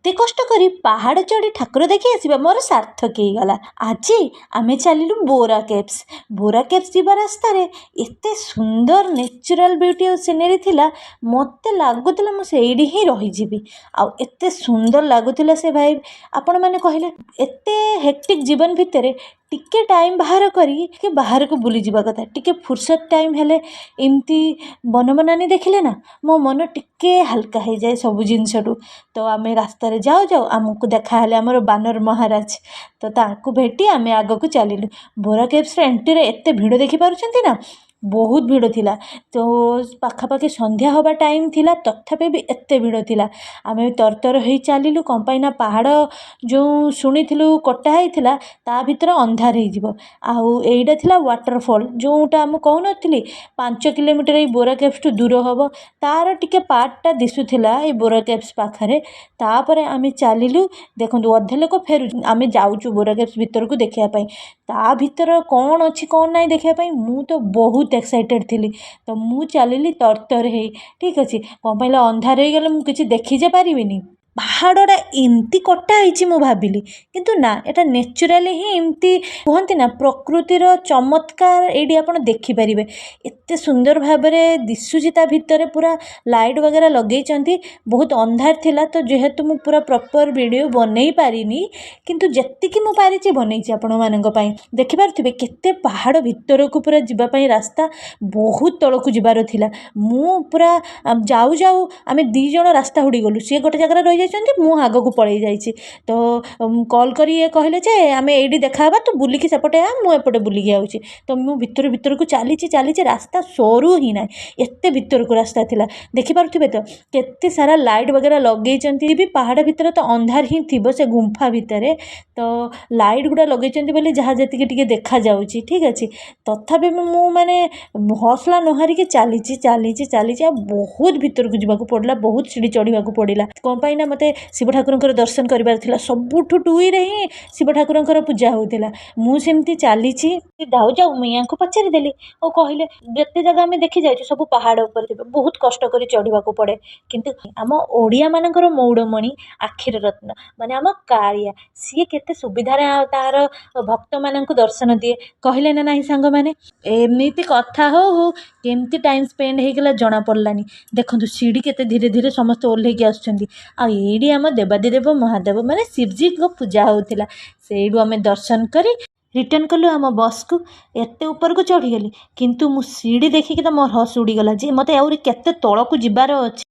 ଏତେ କଷ୍ଟ କରି ପାହାଡ଼ ଚଢ଼ି ଠାକୁର ଦେଖି ଆସିବା ମୋର ସାର୍ଥକ ହେଇଗଲା। ଆଜି ଆମେ ଚାଲିଲୁ ବୋରା କେଭ୍ସ। ବୋରା କେଭ୍ସ ଯିବା ରାସ୍ତାରେ ଏତେ ସୁନ୍ଦର ନେଚୁରାଲ୍ ବିୟୁଟି ଆଉ ସିନେରୀ ଥିଲା, ମୋତେ ଲାଗୁଥିଲା ମୁଁ ସେଇଠି ହିଁ ରହିଯିବି। ଆଉ ଏତେ ସୁନ୍ଦର ଲାଗୁଥିଲା ସେ ଭାଇବ୍। ଆପଣମାନେ କହିଲେ, ଏତେ ହେକ୍ଟିକ୍ ଜୀବନ ଭିତରେ ଟିକେ ଟାଇମ୍ ବାହାର କରି ଟିକେ ବାହାରକୁ ବୁଲିଯିବା କଥା। ଟିକେ ଫୁର୍ସତ ଟାଇମ୍ ହେଲେ ଏମିତି ବନବନାନୀ ଦେଖିଲେ ନା ମୋ ମନ ଟିକେ ହାଲକା ହେଇଯାଏ ସବୁ ଜିନିଷଠୁ। ତ ଆମେ ରାସ୍ତାରେ ଯାଉ ଯାଉ ଆମକୁ ଦେଖାହେଲେ ଆମର ବାନର ମହାରାଜ। ତ ତାଙ୍କୁ ଭେଟି ଆମେ ଆଗକୁ ଚାଲିଲୁ। ବୋରା କେଭ୍ସର ଏଣ୍ଟ୍ରିରେ ଏତେ ଭିଡ଼ ଦେଖିପାରୁଛନ୍ତି ନା, ବହୁତ ଭିଡ଼ ଥିଲା। ତ ପାଖାପାଖି ସନ୍ଧ୍ୟା ହେବା ଟାଇମ୍ ଥିଲା, ତଥାପି ବି ଏତେ ଭିଡ଼ ଥିଲା। ଆମେ ତରତର ହେଇ ଚାଲିଲୁ। କ'ଣ ପାଇଁ ନା ପାହାଡ଼ ଯେଉଁ ଶୁଣିଥିଲୁ କଟା ହେଇଥିଲା, ତା ଭିତରେ ଅନ୍ଧାର ହେଇଯିବ। ଆଉ ଏଇଟା ଥିଲା ୱାଟରଫଲ୍, ଯେଉଁଟା ମୁଁ କହୁନଥିଲି 5 କିଲୋମିଟର ଏଇ ବୋରା କେଭ୍ସଠୁ ଦୂର ହେବ, ତାର ଟିକେ ପାର୍ଟଟା ଦିଶୁଥିଲା ଏଇ ବୋରା କେଭ୍ସ ପାଖରେ। ତାପରେ ଆମେ ଚାଲିଲୁ। ଦେଖନ୍ତୁ, ଅଧେ ଲୋକ ଫେରୁ, ଆମେ ଯାଉଛୁ ବୋରା କେଭ୍ସ ଭିତରକୁ ଦେଖିବା ପାଇଁ। ତା ଭିତରେ କ'ଣ ଅଛି, କ'ଣ ନାହିଁ ଦେଖିବା ପାଇଁ ମୁଁ ତ ବହୁତ ଏକ୍ସାଇଟେଡ଼୍ ଥିଲି। ତ ମୁଁ ଚାଲିଲି ତରତର ହେଇ, ଠିକ୍ ଅଛି। କ'ଣ ପାଇଁ ନା ଅନ୍ଧାର ହେଇଗଲେ ମୁଁ କିଛି ଦେଖି ଯେ ପାରିବିନି। ପାହାଡ଼ଟା ଏମିତି କଟା ହେଇଛି ମୁଁ ଭାବିଲି, କିନ୍ତୁ ନା, ଏଇଟା ନେଚୁରାଲି ହିଁ ଏମିତି। କୁହନ୍ତି ନା, ପ୍ରକୃତିର ଚମତ୍କାର ଏଇଠି ଆପଣ ଦେଖିପାରିବେ। ଏତେ ସୁନ୍ଦର ଭାବରେ ଦିଶୁଛି। ତା ଭିତରେ ପୁରା ଲାଇଟ୍ ବଗେରା ଲଗେଇଛନ୍ତି। ବହୁତ ଅନ୍ଧାର ଥିଲା, ତ ଯେହେତୁ ମୁଁ ପୁରା ପ୍ରପର୍ ଭିଡ଼ିଓ ବନେଇ ପାରିନି, କିନ୍ତୁ ଯେତିକି ମୁଁ ପାରିଛି ବନେଇଛି ଆପଣମାନଙ୍କ ପାଇଁ। ଦେଖିପାରୁଥିବେ କେତେ ପାହାଡ଼ ଭିତରକୁ ପୁରା ଯିବା ପାଇଁ ରାସ୍ତା, ବହୁତ ତଳକୁ ଯିବାର ଥିଲା। ମୁଁ ପୁରା ଯାଉ ଯାଉ ଆମେ ଦୁଇ ଜଣ ରାସ୍ତା ହୁଡ଼ିଗଲୁ। ସିଏ ଗୋଟେ ଜାଗାରେ ରହିଯାଇଛନ୍ତି, ମୁଁ ଆଗକୁ ପଳେଇ ଯାଇଛି। ତ କଲ୍ କରି ଇଏ କହିଲେ ଯେ ଆମେ ଏଇଠି ଦେଖା ହେବା, ତୁ ବୁଲିକି ସେପଟେ ଆ, ମୁଁ ଏପଟେ ବୁଲିକି ଆଉଛି। ତ ମୁଁ ଭିତରୁ ଭିତରକୁ ଚାଲିଛି, ଚାଲିଛି, ରାସ୍ତା ସରୁ ହିଁ ନାହିଁ, ଏତେ ଭିତରକୁ ରାସ୍ତା ଥିଲା। ଦେଖିପାରୁଥିବେ ତ କେତେ ସାରା ଲାଇଟ୍ ବଗେରା ଲଗେଇଛନ୍ତି ବି। ପାହାଡ଼ ଭିତରେ ତ ଅନ୍ଧାର ହିଁ ଥିବ, ସେ ଗୁମ୍ଫା ଭିତରେ ତ ଲାଇଟ୍ ଗୁଡ଼ା ଲଗେଇଛନ୍ତି ବୋଲି ଯାହା ଯେତିକି ଟିକେ ଦେଖାଯାଉଛି, ଠିକ୍ ଅଛି। ତଥାପି ବି ମୁଁ ମାନେ ହୌସଲା ନ ହାରିକି ଚାଲିଛି, ଚାଲିଛି, ଚାଲିଛି। ଆଉ ବହୁତ ଭିତରକୁ ଯିବାକୁ ପଡ଼ିଲା, ବହୁତ ସିଡ଼ି ଚଢ଼ିବାକୁ ପଡ଼ିଲା। କ'ଣ ପାଇଁ ନା ମୋତେ ଶିବ ଠାକୁରଙ୍କର ଦର୍ଶନ କରିବାର ଥିଲା। ସବୁଠୁ ଟୁଇରେ ହିଁ ଶିବ ଠାକୁରଙ୍କର ପୂଜା ହେଉଥିଲା। ମୁଁ ସେମିତି ଚାଲିଛି, ଯାଉ ଯାଉ ମୁଁ ୟାଙ୍କୁ ପଚାରିଦେଲି ଆଉ କହିଲେ, ଯେତେ ଜାଗା ଆମେ ଦେଖି ଯାଇଛୁ ସବୁ ପାହାଡ଼ ଉପରେ ଥିବ, ବହୁତ କଷ୍ଟ କରି ଚଢ଼ିବାକୁ ପଡ଼େ, କିନ୍ତୁ ଆମ ଓଡ଼ିଆମାନଙ୍କର ମଉଡ଼ମଣି, ଆଖିର ରତ୍ନ, ମାନେ ଆମ କାଳିଆ, ସିଏ କେତେ ସୁବିଧାରେ ତାର ଭକ୍ତମାନଙ୍କୁ ଦର୍ଶନ ଦିଏ, କହିଲେ ନା ନାହିଁ ସାଙ୍ଗମାନେ? ଏମିତି କଥା ହଉ ହଉ କେମିତି ଟାଇମ୍ ସ୍ପେଣ୍ଡ ହେଇଗଲା ଜଣା ପଡ଼ିଲାନି। ଦେଖନ୍ତୁ, ସିଡ଼ି କେତେ ଧୀରେ ଧୀରେ ସମସ୍ତେ ଓହ୍ଲେଇକି ଆସୁଛନ୍ତି। ଆଉ ଏଇଠି ଆମ ଦେବାଧିଦେବ ମହାଦେବ ମାନେ ଶିବଜୀଙ୍କ ପୂଜା ହେଉଥିଲା। ସେଇଠୁ ଆମେ ଦର୍ଶନ କରି ରିଟର୍ଣ୍ଣ କଲୁ ଆମ ବସ୍କୁ। ଏତେ ଉପରକୁ ଚଢ଼ିଗଲି, କିନ୍ତୁ ମୁଁ ସିଡ଼ି ଦେଖିକି ତ ମୋର ହୋସ୍ ଉଡ଼ିଗଲା ଯେ ମୋତେ ଆହୁରି କେତେ ତଳକୁ ଯିବାର ଅଛି।